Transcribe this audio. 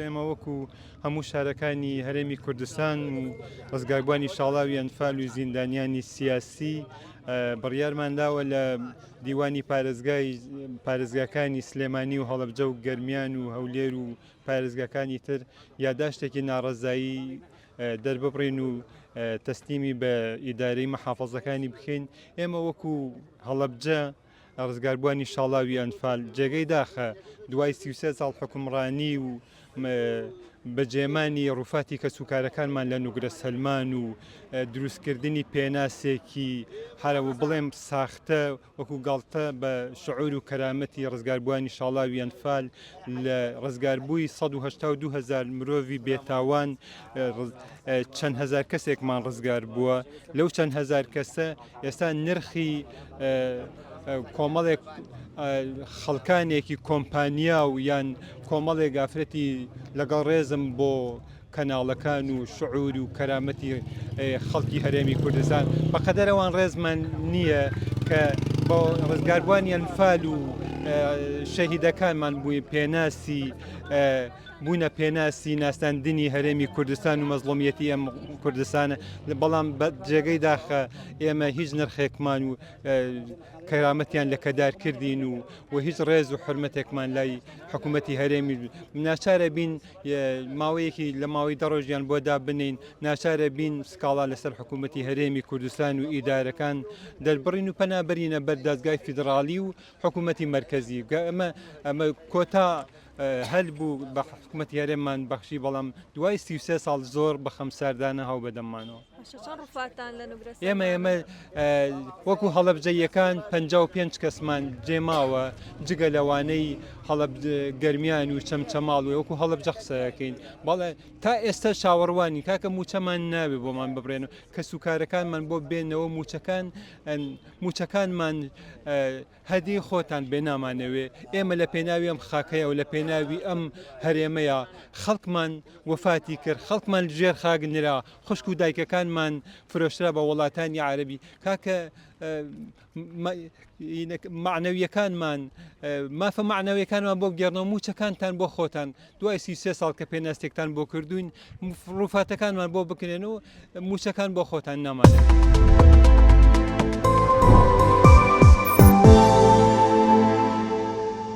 ئێمە وەکو هەموو شارەکانی هەرێمی کوردستان و ڕزگاربووانی شاڵاوی ئەنفال و زیندانیانی سیاسی بڕیارمان داوە لە دیوانی پارێزگای پارێزگاکانی سلێمانی و هەڵەبجە و گەرمیان و هەولێر و پارێزگاکانی تر یاداشتێکی ناڕەزایی دەرببڕین و تەسلیمی بە ئیدارەی محافەزەکانی بکەین ئێمە وەکو هەڵەبجە ڕزگاربووانی شاڵاوی ئەنفال جێگەی داخە دوای 33 ساڵ حکومڕانی و بەجێمانی ڕوفاتی کەسوکارەکانمان لە نوگرە سەلمان و دروستکردنی پێناسێکی هەرەوە بڵێم ساختە وەکو گاڵتە بە شعور و کەرامەتی ڕزگاربووانی شاڵاوی ئەنفال لە ڕزگاربووی 182 هزار مرۆڤی بێتاوان چەند هزار کەسێکمان ڕزگار بووە لەو چەند هزار کەسە ئێستا نرخی کۆمەڵێک خەڵکانێکی کۆمپانیا و یان کۆمەڵێک ئافرەتی لەگەڵ ڕێزم بۆ کەناڵەکان و شعور و کەرامەتی خەڵکی هەرێمی کوردستان بەقەدەر ئەوان ڕێزمان نییە کە بۆ ڕزگاربووانی ئەنفال و شەهیدەکانمان بووی پێناسی بوونە پێناسی ناساندنی هەرێمی کوردستان و مەزڵۆمیەتی ئەم کوردستانە بەڵام بە جێگەی داخە ئێمە هیچ نرخێکمان و کەرامەتیان لە کەدار کردین و و هیچ ڕێز و حرمەتێکمان لای حکوومەتی هەرێمی ناچارە بین ماوەیەکی لە ماوەی دە ڕۆژیان بۆ دابنین ناچارە بین سکاڵا لەسەر حکوومەتی هەرێمی کوردستان و ئیدارەکان دەربڕین و پەنابەرینە بەر دادگای فیدراڵی و حکوومەتی مەرکەزی ئەمە ئەمە کۆتا هەل بوو بە حکوومەتی هەرێممان بەخشی بەڵام دوای 33 ساڵ زۆر بە خەمساردانە هاو بەدەممانەوە. ئێمە ئێمە وەکو هەڵەبجەیەکان 55 کەسمان جێماوە جگە لەوانەی هەڵب گەرمیان و چەمچەماڵ و وەکو هەڵەبجە قسەکەین بەڵێ تا ئێستا چاوەڕوانی کاکە موچەمان ناوێ بۆمان ببرێن و کەس و کارەکانمان بۆ بێنەوە موچەکان موچەکانمان هەدی خۆتان بێ نامانەوێ ئێمە لە پێناوی ئەم خاکەیە و لە پێناوی ئەم هەرێمەیە خەڵکمان وەفاتی کرد خەڵکمان ژێر خاک نرا خوشک و دایکەکانمان فرۆشرا بە وڵاتانی عەربی کاکە معنەویەکانمان مافە معنەویەکانمان بۆ بگێڕنەوە موچەکانتان بۆ خۆتان دوای 33 ساڵ کە پێناستێکتان بۆ کردوین ڕوفاتەکانمان بۆ بکرێن و موچەکان بۆ خۆتان نامانێت.